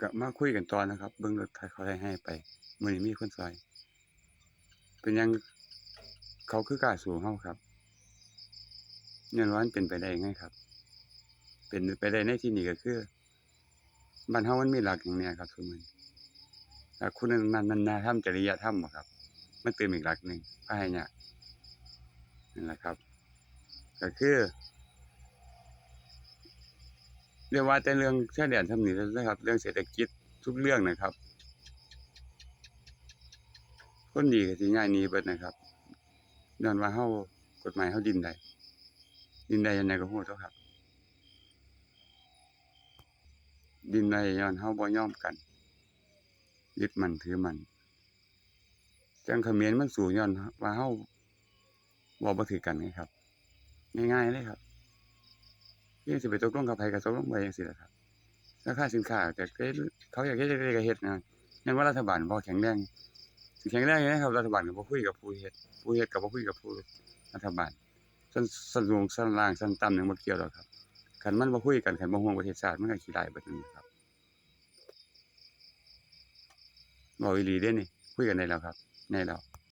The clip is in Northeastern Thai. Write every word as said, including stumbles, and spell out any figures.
ก็มาคุยกันต่อนะครับ เบิ่งรถไถเขาไถไฮ่ไป มื้อนี้มีคนซอย เป็นหยังเขาคือกล้าสู้เฮาครับ ย้อนว่ามันเป็นไปได้ไงครับ เป็นไปได้ในที่นี้ก็คือ บ้านเฮามันมีหลักหยังแหน่ครับซุมื้อนี้ หลักคุณธรรม จริยธรรมบ่ครับ มันเติมอีกหลักหนึ่ง พาให้ยาก นั่นแหละครับ ก็คือ อย่าว่าแต่เรื่องชายแดนส่ำนี้เลยครับ เรื่องเศรษฐกิจทุกเรื่องนะครับ คนดีก็สิย้ายหนีเบิดนะครับ ย้อนว่าเฮา กฎหมายเฮาดิ้นได้ ดิ้นได้จั่งใดก็ฮู้ตั่วครับ ดิ้นได้ย้อนเฮาบ่ยอมกัน ยึดมั่นถือมั่น จั่งเขมรมันสู้ย้อนว่าเฮาเว้าบ่ถืกกันไงครับ ง่ายๆเลยครับ ยังสิไปตกลงกับไผก็ตกลงไว้จั่งซี้ล่ะครับ ราคาสินค้าก็ เขาอยากเฮ็ดจั่งใดก็เฮ็ดนะ แม่นว่ารัฐบาลบ่แข็งแรง สิแข็งแรงจั่งใดครับ รัฐบาลก็บ่คุยกับผู้เฮ็ด ผู้เฮ็ดก็บ่คุยกับผู้รัฐบาล ชั้น ชั้นสูงชั้นล่างชั้นต่ำหยังบ่เกี่ยวดอกครับ คันมันบ่คุยกัน คันบ่ห่วงประเทศชาติ มันก็ขี้ร้ายเบิดนั่นแหละครับ เว้าอีหลีเด้นี่ คุยกันได้แล้วครับ ได้แล้ว